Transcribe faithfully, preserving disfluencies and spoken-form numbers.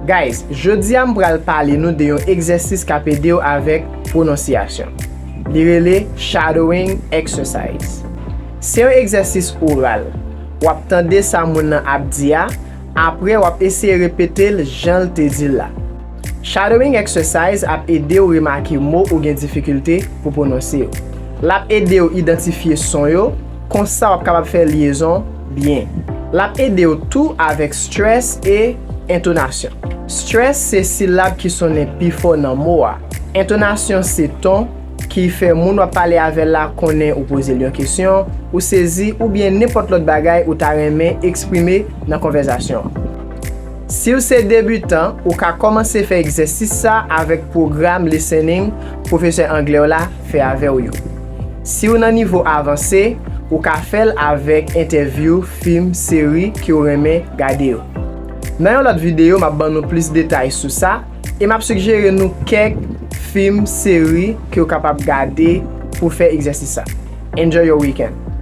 Guys, jodi a m pral pale nou de yon egzèsis k ap ede w avèk pwononsyasyon. Li rele shadowing exercise. Se yon egzèsis oral. W ap tande sa moun nan ap di a, apre w ap eseye repete l jan l te di l la. Shadowing exercise ap ede w remake mo ou gen difikilte pou pwononse yo. L ap ede w idantifye son yo, konsa w ap kapab fè lyezon byen. L ap ede w tou avèk stress e entonasyon. Stress se silab ki sonnen pi fò nan mo a. Entonasyon se ton ki fè moun w ap pale avè l la konnen ou poze l yon kesyon, ou sezi, oubyen nenpòt lòt bagay ou ta renmen eksprime nan konvèsasyon an. Si w se debitan, ou ka kòmanse fè egzèsis sa avèk pwogram listening pwofesè anglè w la fè avè w yo. Si w nan nivo avanse, ou ka fè l avèk entèvyou, fim, seri ke w renmen gade yo. Nan yon lòt videyo, m ap ban nou plis detay sou sa e m ap sigjere nou kèk fim, seri ke w kapab gade pou fè egzèsis sa. Enjoy your weekend!